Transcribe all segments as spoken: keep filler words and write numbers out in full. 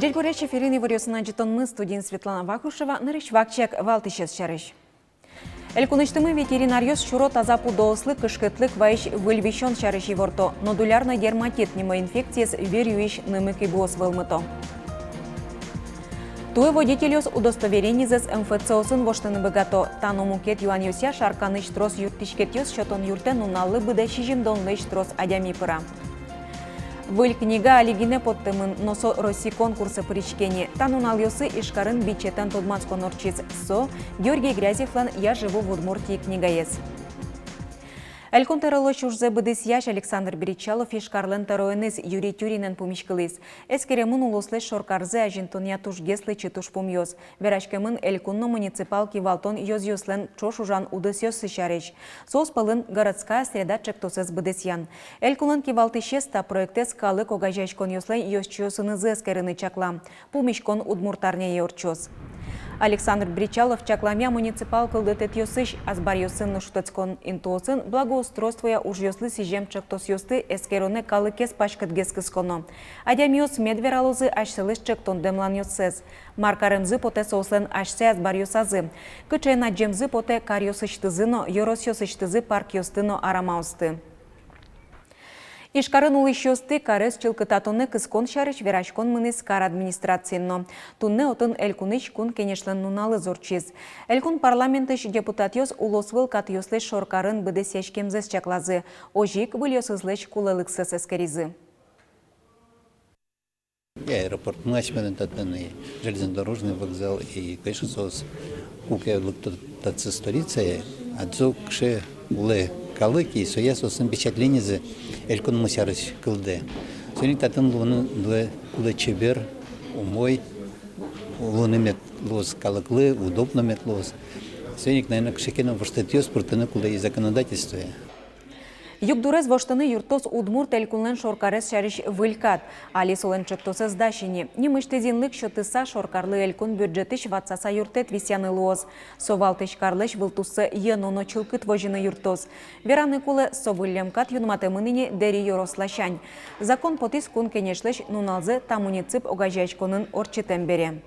Ӟечбуресь! Эфирын иворъёсын адӟытонмы, студиын Светлана Вахрушева. Нырысь вакчияк валтӥсез сярысь. Элькунысьтымы ветеринаръёс сюро таза пудоослы кышкытлык вайись выль висён сярысь иворто. Нодулярной дерматит нимо инфекциез вир юись нымы-кибыос вӧлмыто. Туэ водительёс удостоверенизэс МФЦ-осын воштыны быгато. Та но мукет юанъёсъя Шарканысь трос юрттӥськетъёс сётон юртэ нуналлы быдэ сизьымдонлэсь трос адями пыра. Выль книга али гинэ поттэмын, но со Россиысь конкурсэ пыриське ни. Та нуналъёсы Ижкарын бичетэн тодматскон ортчиз. Со Георгий Грязевлэн «Я живу в Удмуртии» книгаез. Элькун тӧролэсь ужзэ быдэсъясь Александр Бречалов Ижкарлэн тӧроеныз Юрий Тюринэн пумиськылӥз. Эскеремын улослэсь шоркарзэ азинтонъя тужгес лэчыт ужпумъёс. Вераськемын элькун но муниципал кивалтон ёзъёслэн ӵош ужан удысъёссы сярысь. Соос пӧлын «Городская среда» ӵектосэз быдэсъян. Элькунлэн кивалтӥсез та проектэз калык огазеяськонъёслэн ёзчиосынызы эскерыны чакла. Пумиськон удмурт арняе ортчоз. Александр Бречалов чакламъя, муниципал кылдытэтъёсысь азбаръёсын но шутэтскон интыосын благоустройствоя ужъёслы сӥзем ӵектосъёсты эскеронэ калыкез паськытгес кысконо. Адямиос мед вералозы асьсэлэсь ӵектон-дэмланъёссэс. Мар каремзы потэ соослэн асьсэ азбаръёсазы. Кыӵеен адӟемзы потэ каръёсысьтызы но ёросъёсысьтызы паркъёсты но арамаосты. Ижкарын улӥсьёсты карез чылкытатонэ кыскон сярысь вераськон мынӥз кар администрациын но. Туннэ отын Элькунысь Кун Кенешлэн нуналыз ортчиз. Элькун парламентысь депутатъёс улосвыл катъёслэсь шоркарын быдэсъяськемзэс чаклазы. Озьы ик выльёсызлэсь кулэлыксэс эскеризы. И аэропортмы асьмелэн татын, и железнодорожный вокзал, и, конечно, соос куке лыкто татчы, столицае, а со кыӵе улэ калык, и соя соослэн впечатленизы элькунмы сярысь кылдэ. Соин ик татын луыны луэ, кулэ чебер, умой, луыны мед луоз калыклы, удобно мед луоз. Соин ик, наверно, кыӵе ке но воштэтъёс пыртыны кулэ и законодательствое. Югдурез воштыны юрттоз Удмурт Элькунлэн шоркарез сярысь выль кат. Али солэн ӵектосэз дась ини. Нимысьтыз инлык сётыса, шоркарлы элькун бюджетысь ватсаса юрттэт висъяны луоз. Со валтӥсь карлэсь вылтуссэ йӧно но чылкыт возьыны юрттоз. Вераны кулэ, со выллем кат юнматэмын ини Дэри ёрос ласянь. Закон потӥз Кун Кенешлэсь нуналзэ та муниципал огазеяськонын ортчытэм бере.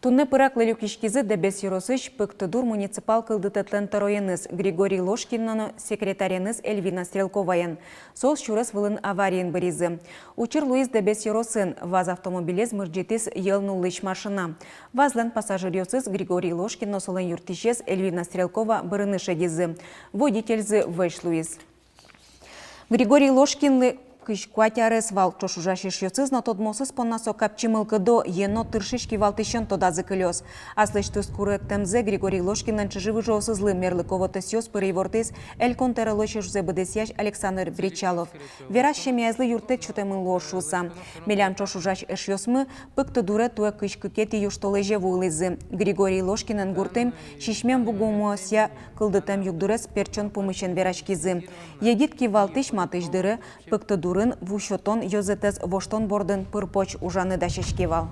Туннэ пыраклы люкиськизы Дэбес ёросысь Пыктыдур муниципал кылдытэтлэн тӧроеныз Григорий Ложкин но секретареныз Эльвина Стрелковаен. Соос сюрес вылын авариын быризы. Учыр луиз Дэбес ёросын. ВАЗ автомобилез мырӟытӥз йӧл нуллӥсь машина. ВАЗлэн пассажиръёсыз Григорий Ложкин но солэн юрттӥсез Эльвина Стрелкова бырыны шедизы. Водительзы вӧсь луиз. Григорий Ложкинлы кызь куать арес вал. Ӵош ужась эшъёсыз но тодмоосыз понна со капчи мылкыдо, йӧно, тыршись кивалтӥсен тодазы кылёз. Аслэсьтыз куректэмзэ Григорий Ложкинлэн чыжы-выжыосызлы мерлыко вотэсъёс пыр ивортӥз Элькун тӧролэсь ужзэ быдэсъясь Александр Бречалов. Вераз, семьяезлы юрттэт сётэмын луоз шуыса. Милям ӵош ужась эшъёсмы Пыктыдуре туэ кызь кыкетӥ южтолэзе вуылӥзы. Григорий Ложкинэн гуртын сисьмем ву гумыосъя кылдытэм югдурез пертчон пумысен вераськизы. Егит кивалтӥсь матысь дыре Пыктыдурын ву сётон ёзэтэз воштон бордын пыр-поч ужаны дасяське вал.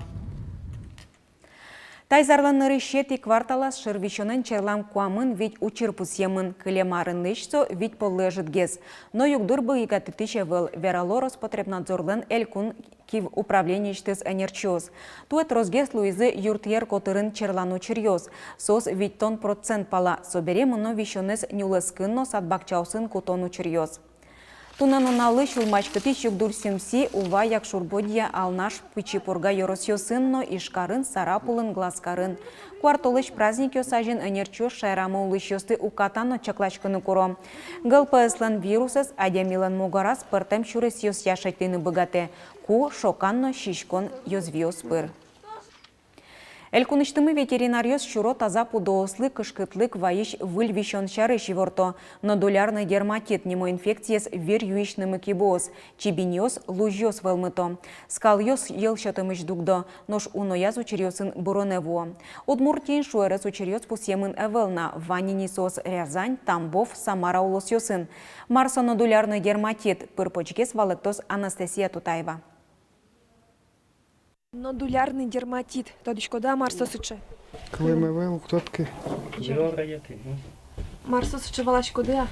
Таиз арлэн нырысетӥ кварталаз шыр висёнэн черлам куамын вить учыр пусъемын. Кылем арынлэсь со вить поллы ӧжытгес. Но югдур быгатытӥсь ӧвӧл, верало Роспотребнадзорлэн элькун кивуправлениысьтыз ӧнерчиос. Туэ тросгес луизы юртъер котырын черлан учыръёс. Соос витьтон процент пала. Собере мыно висёнэз нюлэскын но сад-бакчаосын кутон учыръёс. Туннэ нуналлы сюлмаськытӥсь югдур Сюмси, Ува, Якшур-Бӧдья, Алнаш, Пичи Пурга ёросъёсын но Ижкарын, Сарапулын, Глазкарын. Куартолэзь праздникъёс азьын ӧнерчиос шаерамы улӥсьёсты уката но чакласькыны куро. ГЛПС-лэн вирусэз адямилэн мугораз пӧртэм сюресъёсъя шедьтыны быгатэ, ку, шокан но сиськон ёзвиос пыр. Элькунысьтымы ветеринаръёс сюро таза пудоослы кышкытлык вайись выль висён сярысь иворто. Нодулярный дерматит нимо инфекциез вир юись нымы-кибыос, чибиньёс, лузьёс вӧлмыто. Скалъёс йӧл сётэмысь дугдо, нош унояз учыръёсын быронэ вуо. Удмуртиын шуэрес учыръёс пусъемын ӧвӧл на, вань ини соос Рязань, Тамбов, Самара улосъёсын. Мар со нодулярный дерматит, пыр-почгес валэктоз Анастасия Тутаева. Нодулярный дерматит. Тодӥськоды-а, мар со сыӵе? Кылэм ӧвӧл, уг тодӥськы. Мар со сыӵе, валаськоды-а?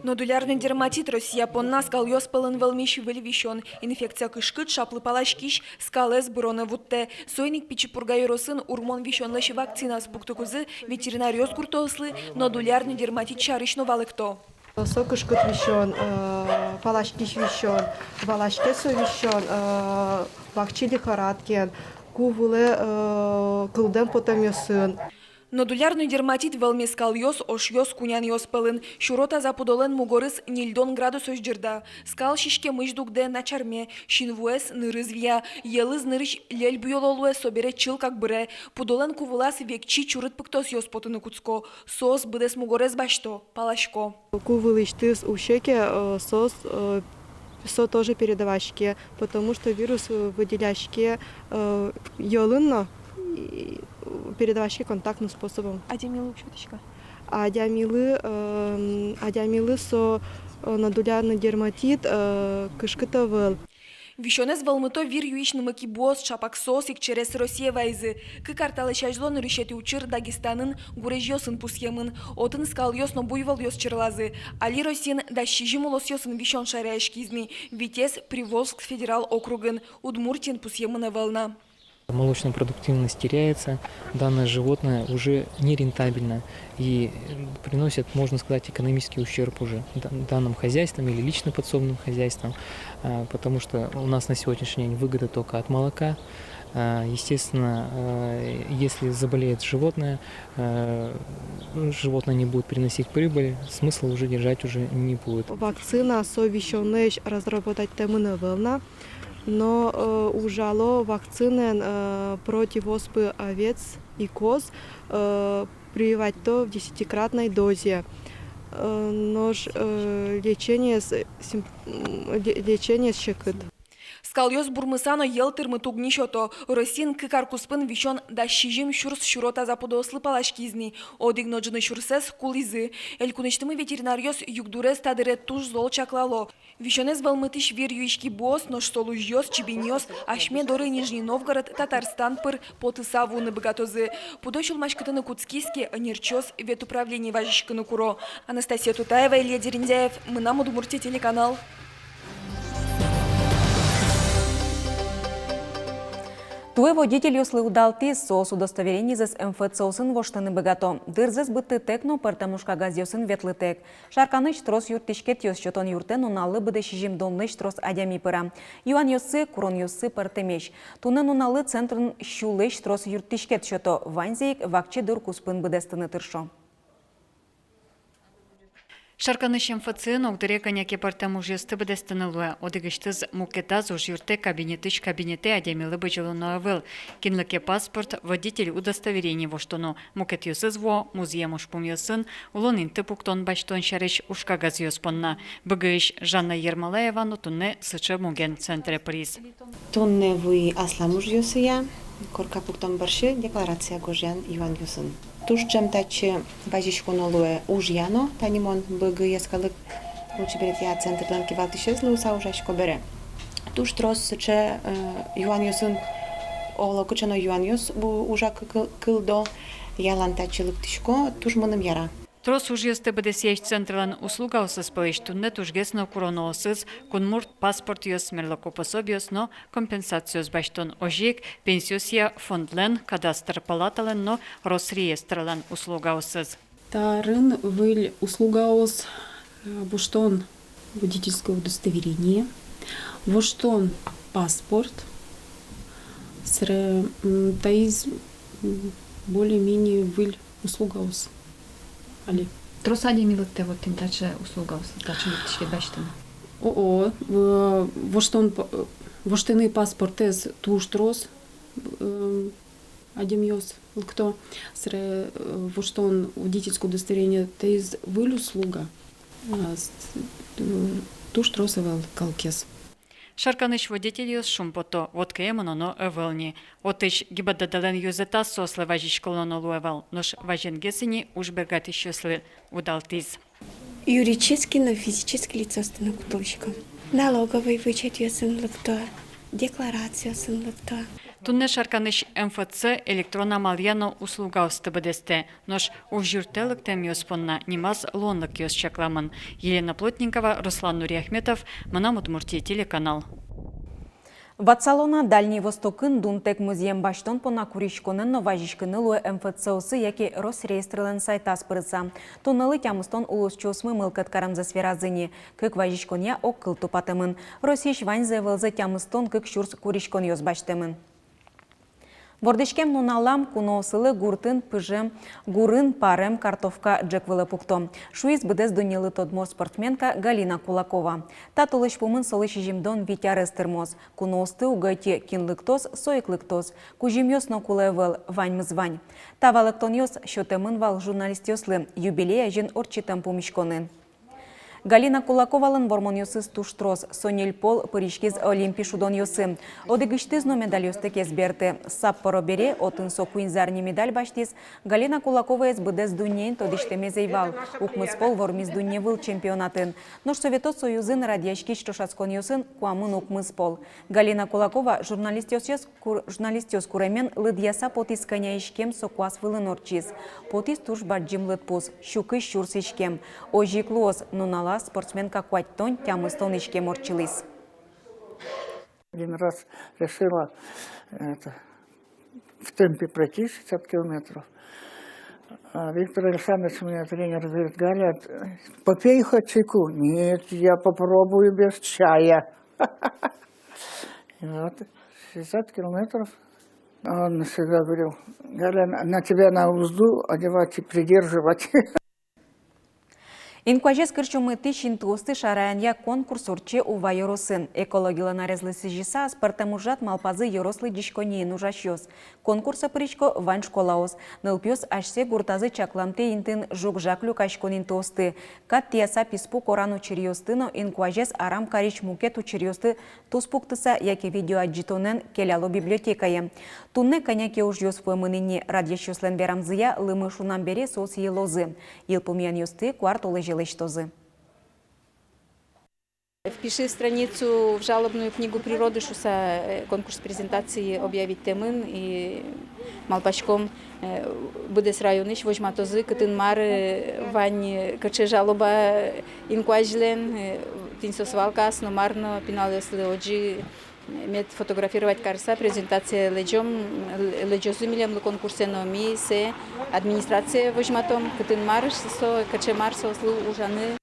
Нодулярный дерматит Россия понна скалъёс пӧлын вӧлмись выль висён. Инфекция кышкыт, шаплы паласькись, скалэз быронэ вуттэ. Соин ик Пичи Пурга ёросын урмон висёнлэсь вакцинаос пуктыкузы ветеринаръёс гуртоослы нодулярный дерматит сярысь но валэкто. Со кышкыт висён, э, паласькись висён, валаське со висён, э, вакчи лихорадкаен, ку вылэ, э, кылдэм потэмъёсын. Нодулярный дерматит вӧлме скалъёс, ошъёс, кунянъёс пӧлын. Сюро-таза пудолэн мугорыз ньыльдон градусозь ӟырда. Скал сиськемысь дугдэ, начарме, синвуэз, нырыз вия, йӧлыз, нырысь льӧль буёло луэ, собере чылкак быре. Пудолэн ку вылаз векчи чурыт пыктосъёс потыны кутско. Соос быдэс мугорез басьто, паласько. Ку вылысьтыз усе ке, э, соос, э, со тоже передаваське, потому что вирус, э, выделяське, э, йӧлын но, и, э, передаваське контактным способом. Адямилы уг сётӥськы? Адямилы, эм, адямилы со, э, нодулярный дерматит, э, кышкыт ӧвӧл. Висёнэз вӧлмыто вир юись нымыки буос, чапак соос ик через Россие вайизы. Кык ар талэсь азьло нырысетӥ учыр Дагестанын гурезьёсын пусъемын. Отын скалъёс но буйволъёс черлазы. Али Россиын дас сизьым улосъёсын висён шараяськиз ни, витез Приволжск федерал округын, Удмуртиын пусъемын ӧвӧл на. Молочная продуктивность теряется, данное животное уже нерентабельно и, э, приносит, можно сказать, экономический ущерб уже д-, данным хозяйствам или лично подсобным хозяйствам, а, потому что у нас на сегодняшний день выгода только от молока. А, естественно, э, если заболеет животное, э, животное не будет приносить прибыль, смысла уже держать уже не будет. Вакцина со висёнлэсь разработать тэмын ӧвӧл на. Но, э, ужало вакцинаен, э, против оспы овец и коз, э, прививать то в десятикратной дозе. Э, нош, э, лечениез сим-, м, ле-, лечениез секыт. Скалъёс бурмыса но йӧл тырмыт уг ни сёто. Россиын кык ар куспын висён дас сизьым сюрс сюро-таза пудоослы паласькиз ни. Одӥг но ӝыны сюрсэз кулӥзы. Элькунысьтымы ветеринаръёс югдурез та дыре туж зол чаклало. Висёнэз вӧлмытӥсь вир юиськи буос, нош со лузьёс, чибиньёс асьме доры Нижний Новгород, Татарстан пыр потыса вуыны быгатозы. Пудо сюлмаськытыны кутскиз ке, ӧнерчиос ветуправление вазиськыны куро. Анастасия Тутаева, Илья Дерендяев, «Мынам Удмуртие» телеканал. Туэ водительёслы удалтӥз, соос удостоверенизэс МФЦ-осын воштыны быгато. Дырзэс быдтытэк но пӧртэм ужкагазъёсын ветлытэк. Шарканысь трос юрттӥськетъёс сётон юртэ нуналлы быдэ сизьымдонлэсь трос адями пыра. Юанъёссы, куронъёссы пӧртэмесь. Туннэ нуналлы центрын сюлэсь трос юрттӥськет сёто, ваньзэ ик вакчи дыр куспын быдэстыны тыршо. Шарканысь МФЦ-ын огдыре кӧня ке пӧртэм ужъёсты быдэстыны луэ. Одӥгысьтыз мукетаз уж юртэ кабинетысь кабинетэ адямилы бызьылоно ӧвӧл. Кинлы ке паспорт, водитель удостоверение воштоно. Мукетъёсыз вуо музъем ужпумъёсын, улон инты пуктон-басьтон сярысь ужкагазъёс понна. Быгыысь Жанна Ермолаева но туннэ сыӵе муген центре пыриз. Туннэ вуи аслам ужъёсыя, корка пуктон бӧрсьы декларация гожъян юанъёсын. Туж ӵем татчы вазиськоно луэ ужъя но, тани мон Быгы йӧскалык лулчеберетъя центрлэн кивалтӥсез луыса ужасько бере. Туж трос сыӵе, э, юанъёсын, оло кыӵе но юанъёс у-, ужа кы-, кы-, кылдо, ялан татчы лыктӥсько, туж мыным яра. Трос ужъёсты быдэсъясь центрлэн услугаосыз пӧлысь туннэ тужгес но куроноосыз: кунмурт паспортъёс, мерлыко пособиос но компенсациос басьтон, озьы ик пенсиосъя фондлэн, кадастр палаталэн но Росреестрлэн услугаосыз. Тарын выль услугаос, э, воштон водительское удостоверение, воштон паспорт, сре, м, таиз, м, более-менее выль услугаос али. Трос адями лыктэ вот тӥни таӵе услугаос, таӵе юрттӥськет басьтыны? О-о, э, воштон па-, э, воштыны паспортэз туж трос, э, адямиос лыкто. Сре, э, воштон водительское удостоверение, таиз выль услуга, а, с-, э, туж трос ӧвӧл калыкез. Шарканысь водительёс шумпото, вотке мыноно ӧвӧл ни. Отысь ГИБДД-лэн ёзэтаз соослы вазиськылоно луэ вал, нош вазенгес ини уж бергатӥсьёслы удалтӥз. Юридический но физический лицоосты но кутылӥськом. Налоговый вычётъёсын лыкто, декларациосын лыкто. Туннэ Шарканысь МФЦ электрон амалъя но услугаосты быдэстэ. Нош уж юртэ лыктэмъёс понна нимаз луонлыкъёс чакламын. Елена Плотникова, Руслан Нуриахметов, «Мынам Удмуртие» телеканал. Ватсалом на, Дальний Востокын дунтэк музъем басьтон понна куриськонэн но вазиськыны луэ МФЦ-осы яке Росреестрлэн сайтаз пырыса. Туннэлы тямыстон улосчиосмы мылкыд каремзэс веразы ни. Кык вазиськонъя огкыл тупатэмын. Россиысь ваньзэ ӧвӧлзэ тямыстон кык сюрс куриськонъёс басьтэмын. Вордӥськем нуналам куноосылы гуртын пыжем, гурын парем картовка ӝӧк вылэ пукто, шуиз быдэс дуннелы тодмо спортсменка Галина Кулакова. Та толэзь пумын солы сизьымдон вить арес тырмоз. Куноосты уг ӧтьы: кин лыктоз, со ик лыктоз. Кузьымъёс но кулэ ӧвӧл, ваньмыз вань. Та валэктонъёс сётэмын вал журналистъёслы юбилей азьын ортчытэм пумиськонын. Галина Кулаковалэн вормонъёсыз туж трос. Со ньыль пол пыриськиз Олимпи шудонъёсы. Одӥгысьтыз но медальёстэк ӧз берты. Саппоро бере, отын со куинь зарни медаль басьтӥз, Галина Кулаковаез быдэс дуннеын тодӥсьтэмез ӧй вал. Укмыс пол вормиз дунне выл чемпионатын. Нош Совето Союзын радъяськись ӵошатсконъёсын куамын укмыс пол. Галина Кулакова журналистъёсыз кур-, журналистъёс куремен лыдъяса потӥз кӧня иськем со куас вылын ортчиз. Потӥз туж бадӟым лыдпус: сю кызь сюрс иськем. Озьы ик луоз, нуналаз спортсменка куатьтон-тямыстон иськем ортчылӥз. Один раз решила, это, в темпе пройти шестьдесят километров. А Виктор Александрович, у меня тренер, говорит: «Галя, попей хоть чайку». «Нет, я попробую без чая». И вот шестьдесят километров. Он всегда говорил: «Галя, на, на тебя на узду одевать и придерживать». Инкуазез кырсьмытӥсь интыосты шараянъя конкурс ортче Ува ёросын. Экологилэн арезлы сӥзьыса, аспӧртэм ужрад малпазы ёрос лыдӟиськонниын ужасьёс. Конкурсэ пырисько вань школаос. Нылпиос асьсэ гуртазы чакламтэ интыын жуг-жаг люкаськон интыосты, кат тӥяса писпу коран учыръёсты но инкуазез арам карись мукет учыръёсты туспуктыса яке видеоадӟытонэн келяло библиотекае. Туннэ кӧня ке ужъёс вуэмын ини. Радъясьёслэн верамзыя, лымы шунам бере соос йылозы. Йылпумъянъёсты куартолэзе лэсьтозы. «Впиши страницу в жалобную книгу природы» шуса, э, конкурс презентации объявить каремын, и малпаськом, э, быдэс районысь возьматозы, кытын мар, э, вань, э, кыӵе жалоба, э, инкуазьлэн, э, тӥни со свалкаос но мар но пиналъёслы озьы, э, мед фотографировать карыса презентация лэзём, э, лэзёзы милемлы конкурсэ но, ми сое администрацие возьматом, кытын мар со, кыӵе мар соослы ужаны.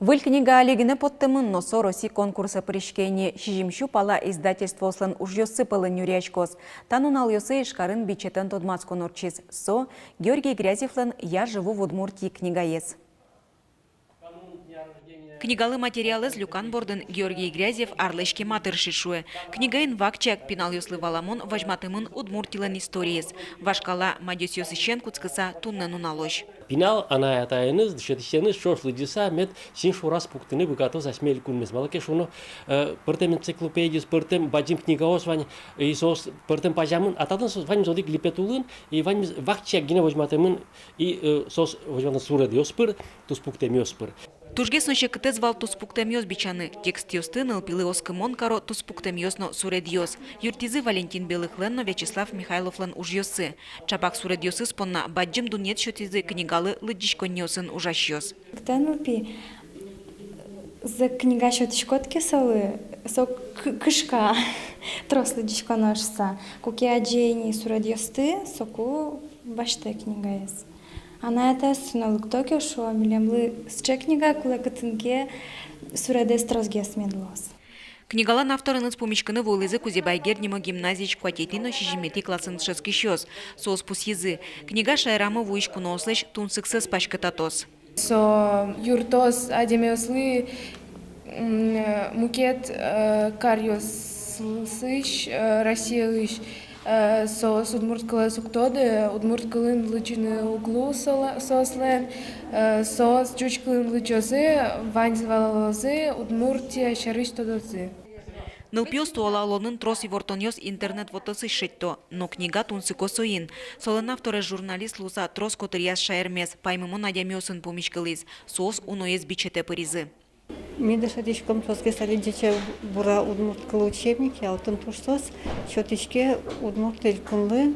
Выль книга али гинэ поттэмын, но со Росси конкурсэ пыриське ини. Сизьым сю пала издательствоослэн ужъёссы пӧлын нюръяськоз. Та нуналъёсы Ижкарын бичетэн тодматскон ортчиз. Со Георгий Грязевлэн «Я живу в Удмуртии» книгаез. Книгалы материалэз люкан бордын Георгий Грязев арлэсь кема тыршиз, шуэ. Книгаын вакчияк пиналъёслы валамон возьматэмын Удмуртилэн историез, вашкала мадёсъёсысен кутскыса туннэ нуналозь. Пинал анай-атаеныз, дышетӥсеныз ӵош лыдӟыса, мед син шораз пуктыны быгатоз асьме элькунмес. Малы ке шуоно, э, пӧртэм энциклопедиос, пӧртэм бадӟым книгаос вань, и соос пӧртэм пазямын, а татын соос ваньмыз одӥг липет улын, и ваньмыз вакчияк гинэ возьматэмын, и, э, соос возьматэмын суредъёс пыр, туспуктэмъёс пыр. Тужгес но секытэз вал туспуктэмъёс бичаны. Текстъёсты нылпилы оскымон каро туспуктэмъёс но суредъёс. Юрттӥзы Валентин Белыхлэн но Вячеслав Михайловлэн ужъёссы. Ӵапак суредъёсыз понна бадӟым дунъет сётӥзы книгалы лыдӟиськонниосын ужасьёс. Кытын нылпи, зӧк книга сётӥськод ке солы, со к-, кышка трос лыдӟиськоно шуса. Куке адӟе ини суредъёсты, соку басьтэ книгаез. Анай-атаез но лыкто ке, шуо: «Милемлы сыӵе книга кулэ, кытын ке суредэз тросгес мед луоз». Книгалэн авторыныз пумиськыны вуылӥзы Кузебай Герд нимо гимназиысь куатетӥ но сизьыметӥ классын дышетскисьёс. Соос пусйизы: книга шаерамы вуись куноослэсь тунсыксэс паськытатоз. Со юрттоз адямиослы, м, мукет, э, каръёсысь, э, Россиысь, э, соос удмурт кылэз уг тоды, удмурт кылын лыдӟыны уг луы солэ-, соослэн, э, соос ӟуч кылын лыдӟозы, ваньзэ валалозы, Удмуртия сярысь тодозы. Нылпиос туала улонын трос ивортонъёс интернет вотэсысь шедьто, но книга тунсыко соин. Солэн авторез журналист луыса трос котыръяз шаермес, паймымон адямиосын пумиськылӥз, соос уноез бичетэ пыризы. Ми дышетӥськом тросгес али «Ӟече-бура удмурт кыл» учебнике, а отын туж трос сётӥське Удмурт Элькунлы,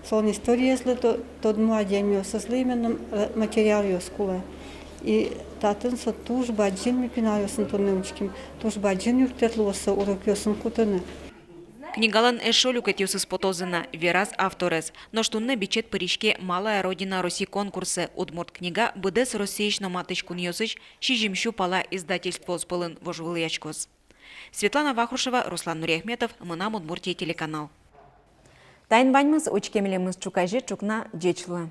солэн историезлы то-, тодмо адямиосызлы именно, э, материалъёс кулэ. И татын со туж бадӟым, ми пиналъёсын туннэ учким, туж бадӟым юрттэт луоз со урокъёсын кутыны. Книгалэн эшшо люкетъёсыз потозы на, вераз авторез. Нош туннэ бичет пыриське «Малая Родина» Россиысь конкурсэ. Удмурт книга быдэс Россиысь но матысь кунъёсысь сизьым сю пала издательствоос пӧлын вожвылъяськоз. Светлана Вахрушева, Руслан Нуриахметов, «Мынам Удмуртие» телеканал. Таин ваньмыз. Учке милемыз ӵуказе ӵукна. Ӟеч луэ.